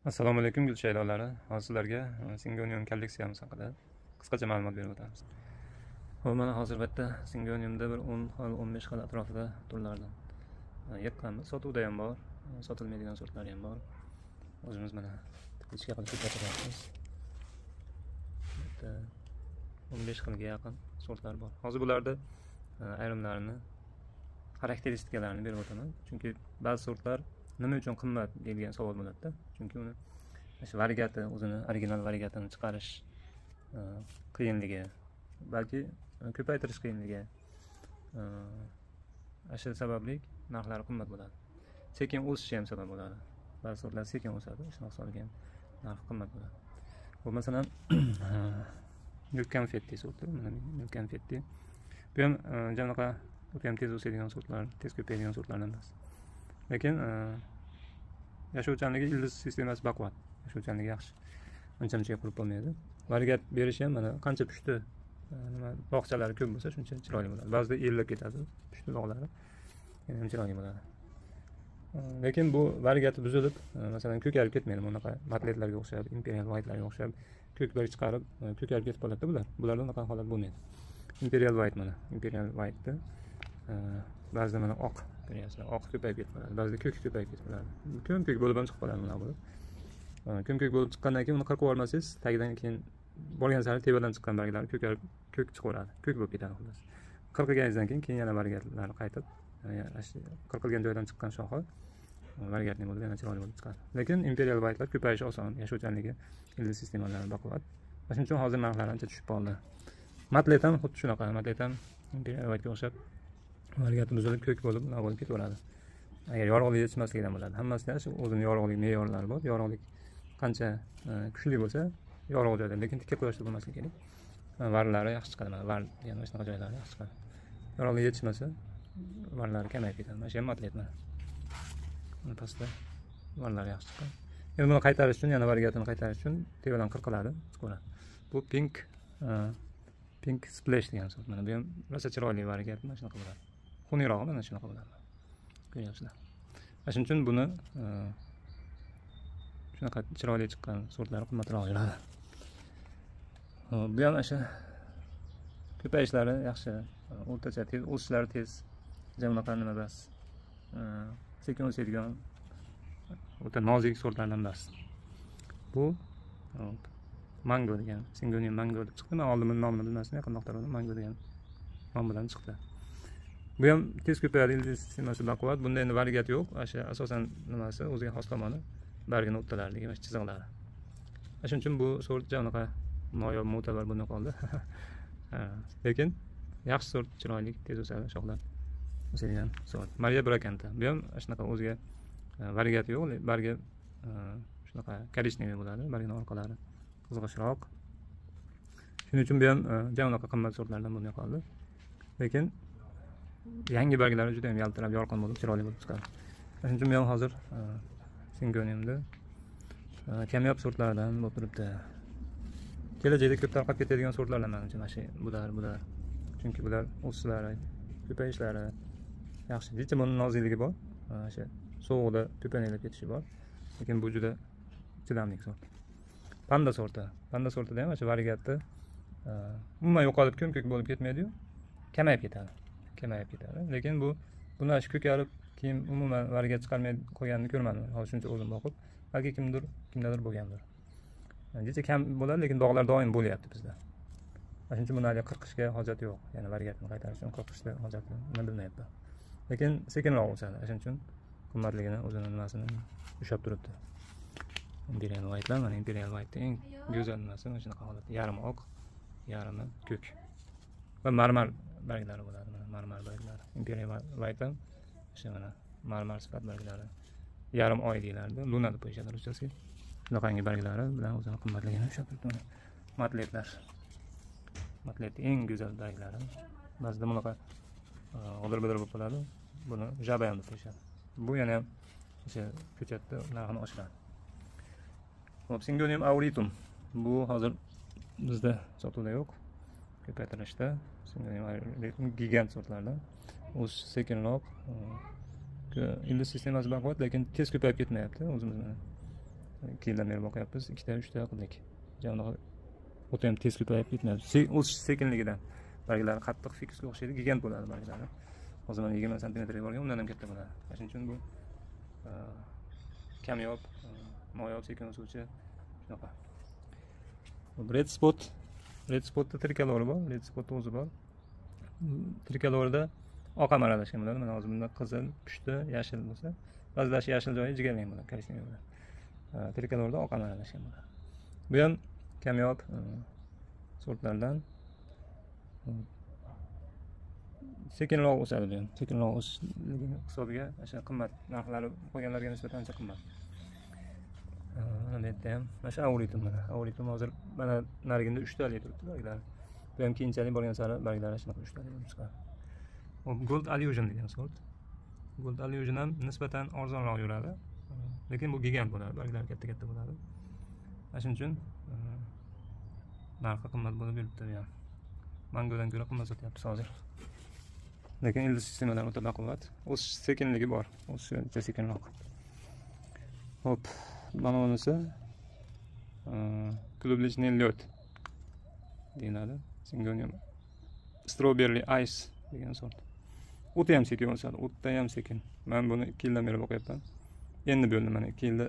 Assalomu alaykum gul shaydolari. Hozir sizlarga Syngonium kolleksiyamiz haqida qisqacha ma'lumot berib o'tamiz. Xo'p, mana hozir bu yerda Syngoniumda bir 10 xil, 15 xil atrofida turlardan yiqqanmiz. Sotuvda ham bor, sotilmaydigan sortlari ham bor. O'zimiz mana teplichka qilib ko'paytiryapmiz. Bu yerda 15 xilga yaqin sortlar bor. Hozir bularda ayrimlarini xarakteristikalarini berib o'taman. Chunki ba'zi sortlar nima uchun qimmat deyilgan savol bo'ladi-da. Chunki uni o'sha varigati, o'zini original varigatini chiqarish qiyinligi, balki ko'paytirish qiyinligi, o'sha sababli narxlari qimmat bo'ladi. Sekin o'sishi ham sabab bo'ladi. Ba'zi sortlar sekin o'sadi, o'sha hisobiga ham narxi qimmat bo'ladi. Bu masalan Milk Confetti sorti, mana Milk Confetti. Bu ham janaqa o'ta ham tez o'sadigan sortlar, tez ko'payadigan sortlardan emas. Lekin yashovchanligi ildiz sistemasi baquvvat, yashovchanligi yaxshi. Uncha-muncha qurib bo'lmaydi. Varigat berishi ham mana qancha pushti nima bog'chalari ko'p bo'lsa, shuncha chiroyli bo'ladi. Ba'zida ellab ketadi pushti bog'lari, yana ham chiroyli bo'ladi. Lekin bu varigati buzilib, masalan, ko'karib ketmaydi. Bunaqa matletlarga o'xshab, imperial whitelarga o'xshab ko'k barg chiqarib, ko'karib ketib qoladi bular. Bularda unaqa holat bo'lmaydi. Imperial white mana, imperial white'ni ba'zida mana oq ko'ryapsizlar, oq ko'payib ketib qoladi, ba'zida ko'k ko'payib ketib qoladi. Ko'm-ko'k bo'lib ham chiqib qoladi bunaqa bo'lib. Ko'm-ko'k bo'lib chiqqandan keyin uni qirqib yubormasangiz, tagidan keyin borgan sari tepadan chiqqan barglari ko'karib, ko'k chiqaveradi, ko'k bo'lib ketadi xullas. Qirqilganingizdan keyin yana barglari qaytib, qirqilgan joydan chiqqan shoxi vargatli bo'lib, yana chiroyli bo'lib chiqadi. Lekin imperial whitelar ko'payishi oson, yashovchanligi, ildiz sistemalari baquvvat. Shuning uchun hozir narxlari ancha tushib qoldi. Matlet ham xuddi shunaqa, matlet ham imperial whitega o'xshab vargati buzilib, ko'k bo'lib, nima bo'lib ketaveradi. Agar yorug'lik yetishmasligidan bo'ladi. Hammasida shu o'zini yorug'lik me'yorlari bor. Yorug'lik qancha kuchli bo'lsa, yorug' joyda, lekin tikka quyoshda bo'lmasligi kerak. Varlari yaxshi chiqadi, mana var degan shunaqa joylari yaxshi chiqadi. Yorug'lik yetishmasa, varlari kamayib ketadi. Mana shu ham matlet mana. Buni pastda varlari yaxshi chiqadi. Endi buni qaytarish uchun, yana vargatini qaytarish uchun tepadan qirqiladi, chiqaveradi. Bu pink splash degan sort. Mana bu ham rosa chiroyli vargat, mana shunaqa bo'ladi. Xunirog'i mana shunaqa bo'ladi. Ko'ryapsizlar. Mana shuning uchun buni shunaqa chiroyli chiqqan sortlari qimmatroq yuradi. Bu ham o'sha ko'payishlari yaxshi, o'rtacha tez o'sishlari tez, bunaqa nima emas. Sekin o'sadigan o'ta nozik sortlardan emas. Bu mango degan, Syngonium mango deb chiqdi. Men oldin buni nomini bilmasdim, yaqinda axtardim, mango degan nom bilan chiqdi. Bu ham tez ko'payadi, ildiz sistemasi baquvvat. Bunda endi varigat yo'q. O'sha asosan nimasi, o'ziga xos tomoni bargini o'rtalarligi, mana shu chiziqlari. Shuning uchun bu sort unaqa noyob, mo'tabar bo'lmay qoldi. Lekin yaxshi sort, chiroyli, tez o'sadi, shoxlar o'sadigan sort. Maria Brakanta. Bu ham shunaqa o'ziga varigat yo'q, bargi shunaqa korичневый bo'ladi, bargining orqalari qizg'ishroq. Shuning uchun bu ham unaqa qimmat sortlardan bo'lmay qoldi. Lekin yangi barglari juda ham yaltirab, yorqin bo'lib, chiroyli bo'lib chiqadi. Shuning uchun bu ham hozir Syngoniumda kamyob sortlardan bo'lib turibdi. Kelajakda ko'p tarqab ketadigan sortlardan menimcha mana shu bular. Chunki bular o'sishlari, ko'payishlari yaxshi. Lekin buning nozikligi bor. O'sha sovuqda to'panaklab ketishi bor. Lekin bu juda chidamli sort. Panda sorti. Panda sortida ham o'sha varigatni umuman yo'qolib, ko'm-ko'k bo'lib ketmaydi-yu, kamayib ketadi. Kamayib ketadi. Lekin bu buni shu ko'karib, keyin umuman varigat chiqarmay qo'yganini ko'rmadim. Hozir shuncha o'zim boqib, balki kimdadir bo'lgandir. Jicha kam bo'ladi, lekin dog'lar doim bo'lyapti bizda. Shuning uchun buni hali qirqishga hojat yo'q. Ya'ni varigatni qaytarish uchun qirqishga hojat yo'q, bilmayapman. Lekin sekinroq o'sadi. Shuning uchun qimmatligini, o'zini nimasini ushlab turibdi. Imperial whitelar, mana Imperial white eng go'zal nimasi mana shunaqa holat. Yarmi oq, yarmi ko'k. Va marmar barglari bo'ladi, mana marmar barglari. Imperial white ham o'sha mana marmar sifat barglari. Yarim oy deyiladi, luna deb qo'yishadi ruschasiga. Shunaqangi barglari bilan o'zini qimmatligini ushlab turibdi. Matletlar. Matletning eng go'zal barglari. Ba'zida bunaqa g'odir-bidir bo'lib qoladi. Buni jaba ham deb qo'yishadi. Bu yana ham o'sha ko'chatda narxini oshiradi. Xo'p, Syngonium auritum. Bu hozir bizda sotuvda yo'q. Ko'paytirishda Syngonium auritum gigant sortlardan. O'sishi sekinroq, ildiz sistemasi baquvvat, lekin tez ko'payib ketmayapti. O'zimiz mana 2 yildan beri boqyapmiz, 2ta 3ta qildik. Unaqa o'ta ham tez ko'payib ketmayapti. O'sish sekinligidan. Barglari qattiq fikusga o'xshaydi, gigant bo'ladi barglari. Hozir mana 20 santimetrga borgan, undan ham katta bo'ladi. Shuning uchun bu kamyob, noyob, sekin o'suvchi shunaqa. Red spot, red spotda trikolori bor, red spotda o'zi bor. Trikolorida oq ham aralashgan bo'ladi. Mana hozir bunda qizil, pushti, yashil bo'lsa, ba'zida yashil joyi jigarrang bo'ladi, korичневый bo'ladi. Trikolorda oq ham aralashgan bo'ladi. Bu ham kamyob sortlardan. Sekinroq o'sadi bu ham. Sekinroq o'sishligi hisobiga o'sha qimmat narxlari qolganlarga nisbatan ancha qimmat. Mana bu yerda ham mana shu auritum, mana auritum hozir mana narigida 3 talik turibdi barglari. Bu ham keyinchalik borgan sari barglari shunaqa 3 talik bo'lib chiqadi. Hop, Gold Illusion degan sort. Gold Illusion ham nisbatan arzonroq yuradi. Lekin bu gigant bo'ladi, barglari katta-katta bo'ladi. Mana shuning uchun narxi qimmat bo'lib yuribdi bu ham. Mangodan ko'ra qimmat sotyapmiz hozir. Lekin ildiz sistemalar o'ta baquvvat. O'sish sekinligi bor. O'sishi ancha sekinroq. Hop, mana bunisi Клубличный лед deyiladi. Syngonium Strawberry Ice degan sort. O'ta ham sekin o'sadi, o'ta ham sekin. Men buni 2 yildan beri boqyapman. Endi bo'ldi mana 2 yilda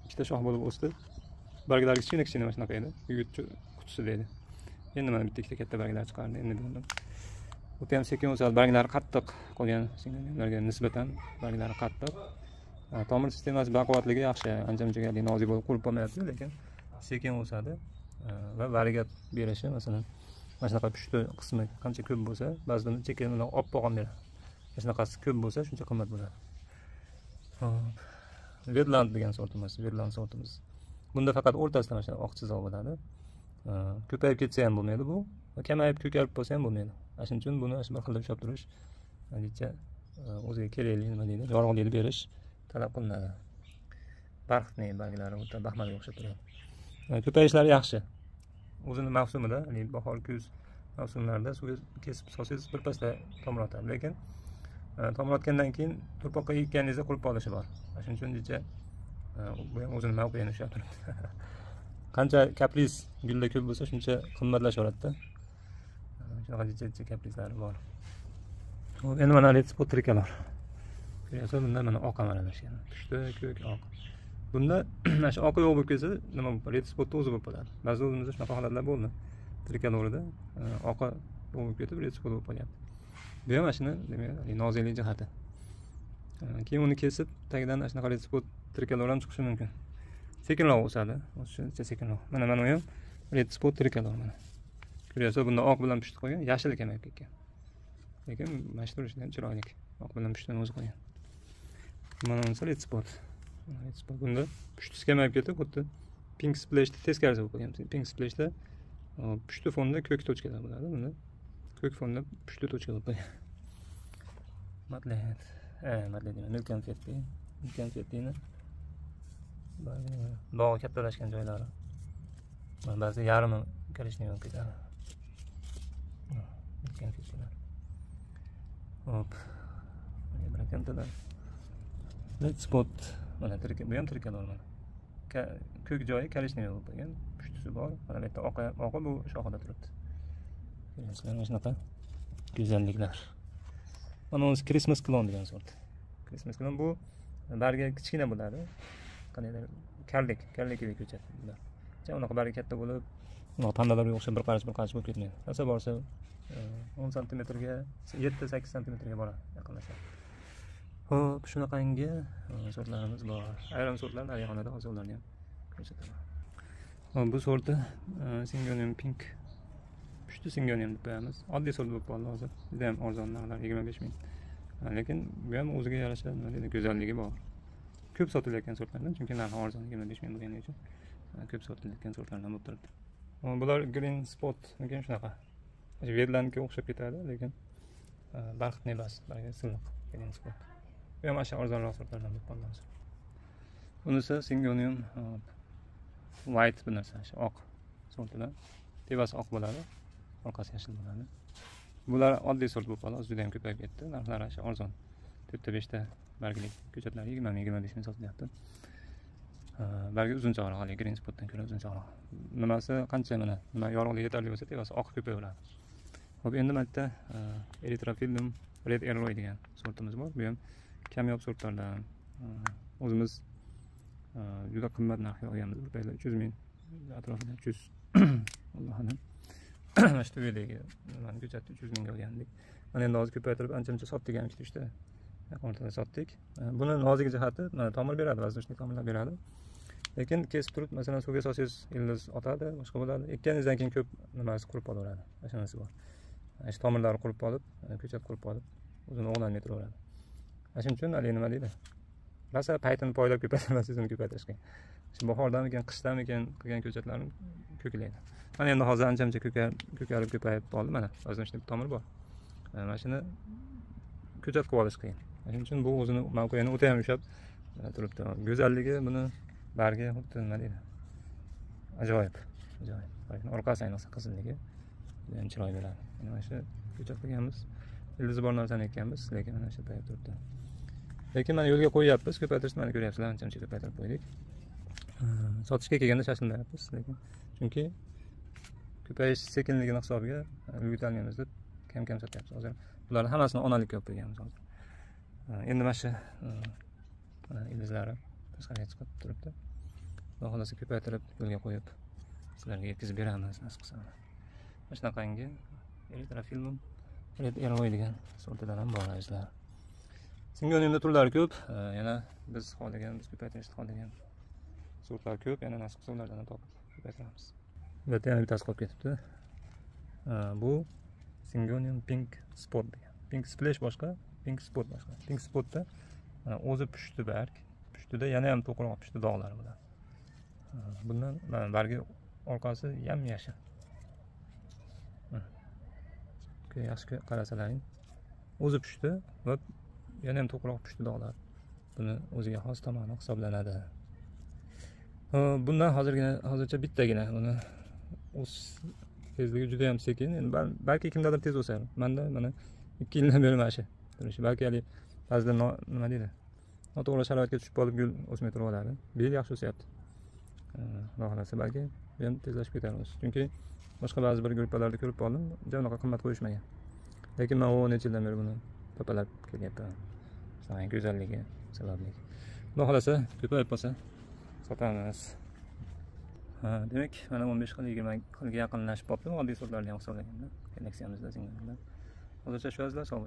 ikkita shox bo'lib o'sdi. Barglari kichkina-kichkina mana shunaqa edi. Yigit qutisi deydi. Endi mana bitta ikkita katta barglar chiqardi, endi bo'ldim. O'ta ham sekin o'sadi, barglari qattiq qolgan singoniumlarga nisbatan barglari qattiq. Tomir sistemasi baquvvatligi yaxshi, ancha-muncha nozik bo'lib qurib qolmayapti, lekin sekin o'sadi va varigat berishi, masalan, mana shunaqa pushti qismi qancha ko'p bo'lsa, ba'zida chekka oppoq ham beradi. Mana shunaqasi ko'p bo'lsa, shuncha qimmat bo'ladi. Hop. Vedland degan sortimiz, Vedland sortimiz. Bunda faqat o'rtasida mana shu oq chiziq bo'ladi. Ko'payib ketsa ham bo'lmaydi bu, va kamayib ko'karib bo'lsa ham bo'lmaydi. Shuning uchun buni bir xilda ushlab turish, ancha o'ziga kerakli nima deydi, yorug'likni berish talab qilinadi. Barxitning barglari o'ta baxmalga o'xshab turadi. Ko'payishlari yaxshi. O'zini mavsumida, ya'ni bahor, kuz mavsumlarida suvga kesib solsangiz birpasda tomir otadi, lekin tomir otgandan keyin tuproqqa ekkaningizda qurib qolishi bor. Shuning uchun jicha bu ham o'zini mavqeini ushlab turibdi. Qancha kapriz gulda ko'p bo'lsa, shuncha qimmatlashaveradida. Shunaqa jicha kaprizlari bor. Hop, endi mana red spot trikolor. Ko'ryapsiz, bunda mana oq ham aralashgan. Pushti, ko'k, oq. Bunda mana shu oqi yo'q bo'lib ketsa, nima bo'ladi? Red spotda o'zi bo'lib qoladi. Ba'zi o'zimizda shunaqa holatlar bo'ldi. Trikolorida oqi yo'q bo'lib ketib, red spot bo'lib qolyapti. Bu ham mana shuni, demak, noziklik jihati. Keyin uni kesib, tagidan mana shunaqa red spot trikolor ham chiqishi mumkin. Sekinroq o'sadi, o'sishcha sekinroq. Mana mana u ham red spot trikolor mana. Ko'ryapsiz, bunda oq bilan pushti qo'ygan, yashil kamayib ketgan. Lekin mana shu turishdan ham chiroyli. Oq bilan pushtini o'zi qo'ygan. Mana bunisi red spot. Red spot bunda pushtisi kamayib ketib, xuddi pink splashda teskarisi bo'lib qolgan. Pink splashda pushti fonda ko'k tochkalar bo'ladi. Bunda ko'k fonda pushti tochka bo'lib qolgan. Matlet, matlet demak, milk konfetti, milk konfettini bog'i kattalashgan joylari. Mana ba'zi yarmi korичневый bo'lib ketadi. Milk konfettilar. Hop. Mana red spot mana bu ham trikolor mana. Ko'k joyi korичневый bo'lib qolgan, pushtisi bor. Mana bu yerda oqi bu shoxida turibdi. Ko'ryapsizlar, mana shunaqa go'zalliklar. Mana bunisi Christmas clone degan sort. Christmas clone bu bargi kichkina bo'ladi. Qandaydir karlikdek ko'chat bular. Unaqa bargi katta bo'lib, unaqa tandalarga o'xshab bir qarich bir qarich bo'lib ketmaydi. Rosa borsa 10 santimetrga, 7-8 santimetrga boradi, yaqinlashadi. Hop, shunaqangi sortlarimiz bor. Ayrim sortlar nariyxonada hozir ularni ham ko'rsataman. Hop, bu sorti Syngonium Pink. Pushti Syngonium deb qo'yamiz. Oddiy sort bo'lib qoldi hozir. Juda ham arzon narxlar, 25 ming. Lekin bu ham o'ziga yarasha nima deydi, go'zalligi bor. Ko'p sotilayotgan sortlardan, chunki narxi arzon, 25 ming bo'lgani uchun ko'p sotilayotgan sortlardan bo'lib turibdi. Bular Green Spot, lekin shunaqa. Vedlandga o'xshab ketadi, lekin barxitni emas, bargi silliq Green Spot. Bu ham o'sha arzonroq sortlardan bo'lib qoldi hozir. Bunisi Syngonium White bir narsa, o'sha oq sortidan. Tepasi oq bo'ladi, orqasi yashil bo'ladi. Bular oddiy sort bo'lib qoldi, hozir juda ham ko'payib ketdi. Narxlari o'sha arzon. 4 ta 5 ta barglik ko'chatlar 20 ming, 25 ming sotilyapti. Bargi uzunchoqroq, haligi green spotdan ko'ra uzunchoqroq. Nimasi qancha mana nima yorug'lik yetarli bo'lsa, tepasi oqib ko'payaveradi. Xo'p, endi mana yerda Erythrophyllum Red Elroy degan sortimiz bor. Bu ham kamyob sortlardan. O'zimiz juda qimmat narxga olganmiz. Bir paytlar 300 ming atrofida, 300, Alloh alam. Mana shu tubedagi nimani ko'chatni 300 mingga olgandik. Mana endi hozir ko'paytirib ancha-muncha sotdik ham, ikkita uchta yaqin o'rtada sotdik. Buni nozik jihati, mana tomir beradi, воздушный tomirlar beradi. Lekin kesib turib, masalan, suvga solsangiz ildiz otadi, boshqa bo'ladi. Ekkaningizdan keyin ko'p nimasi qurib qolaveradi. Mana shunisi bor. Mana shu tomirlari qurib qolib, ko'chat qurib qolib, o'zini o'g'lanmay turaveradi. Mana shuning uchun haligi nima deydi? Rosa paytini poylab ko'paytirmasangiz uni ko'paytirish qiyin. Shu bahordamikan, qishdamikan qilgan ko'chatlarim ko'klaydi. Mana endi hozir ancha-muncha ko'karib ko'payib qoldi mana. Воздушный tomir bor. Mana shuni ko'chat qilib olish qiyin. Shuning uchun bu o'zini mavqeini o'ta ham ushlab turibdi. Go'zalligi buni bargi xuddi nima deydi? Ajoyib, ajoyib. Bargini orqasi ayniqsa qizilligi juda ham chiroyli bo'ladi. Mana shu ko'chat qilganmiz. Ildizi bor narsani ekkanmiz, lekin mana shu payt turibdi. Lekin mana yo'lga qo'yyapmiz, ko'paytirishni mana ko'ryapsizlar, ancha-muncha ko'paytirib qo'ydik. Sotishga kelganda shoshilmayapmiz, lekin chunki ko'payish sekinligini hisobiga ulgurolmaymiz deb kam-kam sotyapmiz. Hozir bularni hammasini onalikka olib qo'yganmiz hozir. Endi mana shu mana ildizlari tashqariga chiqib turibdi. Xudo xohlasa ko'paytirib yo'lga qo'yib sizlarga yetkazib beramiz, nasib qilsa. Mana shunaqangi Erythrophyllum Red Elroy degan sortidan ham bor azizlar. Singoniumda turlari ko'p, yana biz xohlagan, biz ko'paytirishni xohlagan sortlar ko'p, yana nasib qilsa ulardan ham topib ko'paytiramiz. Bu yerda yana bittasi qolib ketibdi. Bu Syngonium Pink Spot degan. Pink Splash boshqa, Pink Spot boshqa. Pink Spotda o'zi pushti barg, pushtida yana ham to'qroq pushti dog'lar bo'ladi. Bundan mana bargi orqasi yam-yashil. Yaxshi qarasalaring, o'zi pushti va yana ham to'qroq pushti dog'lar. Buni o'ziga xos tomoni hisoblanadi. Bundan hozircha bittagina buni o'sish tezligi juda ham sekin. Endi balki kimdadir tez o'sar. Menda mana 2 yildan beri mana shu turishi. Balki hali ba'zida nima deydi? Noto'g'ri sharoitga tushib qolib gul o'smay turib oladi. Bu yil yaxshi o'syapti. Xudo xohlasa balki bu ham tezlashib ketar o'zi. Chunki boshqa ba'zi bir gruppalarda ko'rib qoldim, juda unaqa qimmat qo'yishmagan. Lekin men necha yildan beri buni papalab kelyapman. Shunaqa go'zalligi sababli. Xudo xohlasa ko'payib qolsa sotamiz. Ha, demak, mana 15 xil 20 xilga yaqinlashib qolibdi oddiy sortlarni ham hisoblaganda kolleksiyamizda singlimlar. Hozircha shu azizlar, sog' bo'ling.